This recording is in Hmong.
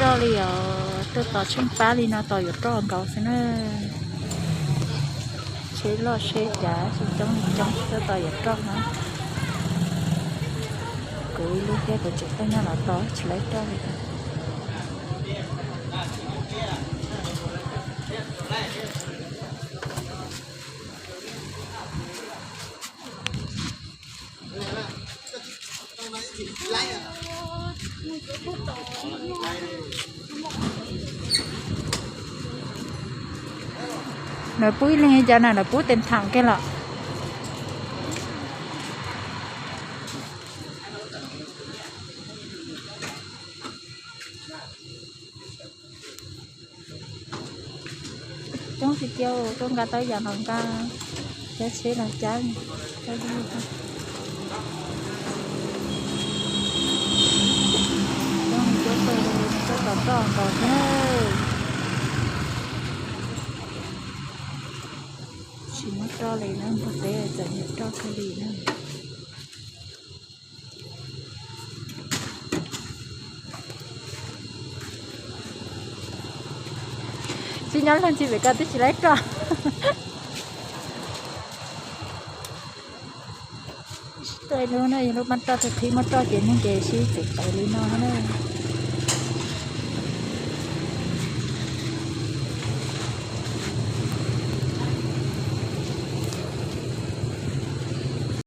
Roj li os, tuaj tos tsheej pab li no tos yuav roj nkaus xwb na. Tsheb loj tsheb cav tsis coob li coob, tuaj tos yuav roj na. Kuv ib lub thiab kuv tseem tuaj nyob los tos tsis laib roj li. Lawv pub ib leeg li cas na, lawv pub tes tham kiag los? Coob tiag tiag, tuaj nqa tau yam los nqa, cab tsheb los cab. Coob tiag tiag, tuaj tos roj nkaus thiab. Tsis muaj roj li na, npog peb txawm nyiam roj kawg li na. Tsis nyob leej tsis pem ko twb tsis laib roj. Tuaj ib lub no, ib lub pab roj tag qhib muab roj ces neeg ces sib txeem tawv li no na.